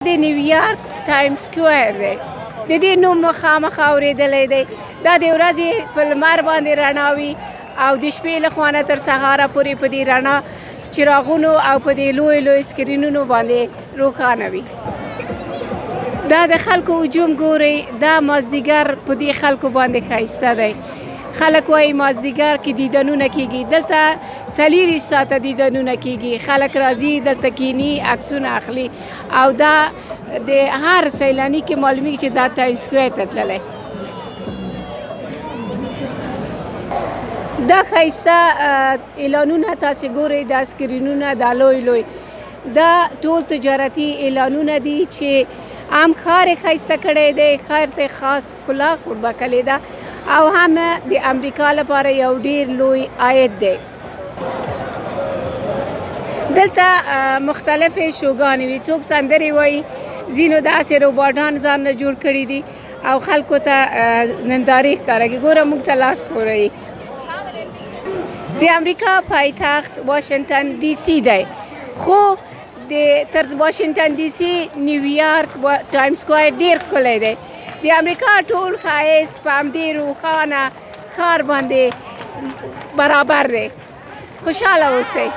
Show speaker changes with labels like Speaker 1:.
Speaker 1: د نیویارک ټایم سکویر دی. د دې نوم مو خامخا اورېدلی دی. دا د ورځې په لمر باندې رڼا وي او د شپې له خوا نه تر سهاره پورې په دې رڼا چراغونو او په دې لوی لوی سکرینونو باندې روښانه وي. دا د خلکو هجوم ګورئ، دا مازدیګر په دې خلکو باندې ښایسته دی. خلک وایي مازدیګر کې دیدنونه کیږي، دلته 24 ساعته دیدنونه کیږي. خلک راځي دلته کینی، عکسونه اخلي او دا د هر سیلانی کې معلومیږي چې دا ټایم سکویر ته تللی. دا ښایسته اعلانونه تاسې ګورئ، دا سکرینونه، دا لوی لوی، دا ټول تجارتي اعلانونه دي چې هم ښار یې ښایسته کړی دی، ښار ته خاص ښکلا وربښلې ده او هم د امریکا لپاره یو ډیر لوی عاید دی. دلته مختلفې شوګانې وي، څوک سندرې وایي، ځینو داسې روباټان ځان نه جوړ کړي دي او خلکو ته نندارې ښکاره کوي. ګوره موږ ته لاس ښوروي. د امریکا پایتخت واشنګټن ډي سي دی، خو د تر واشنګټن ډي سي نیویارک ټایم سکویر ډیر ښکلی دی. د امریکا ټول ښایست په همدې روښانه ښار باندې برابر دی. خوشحاله اوسئ.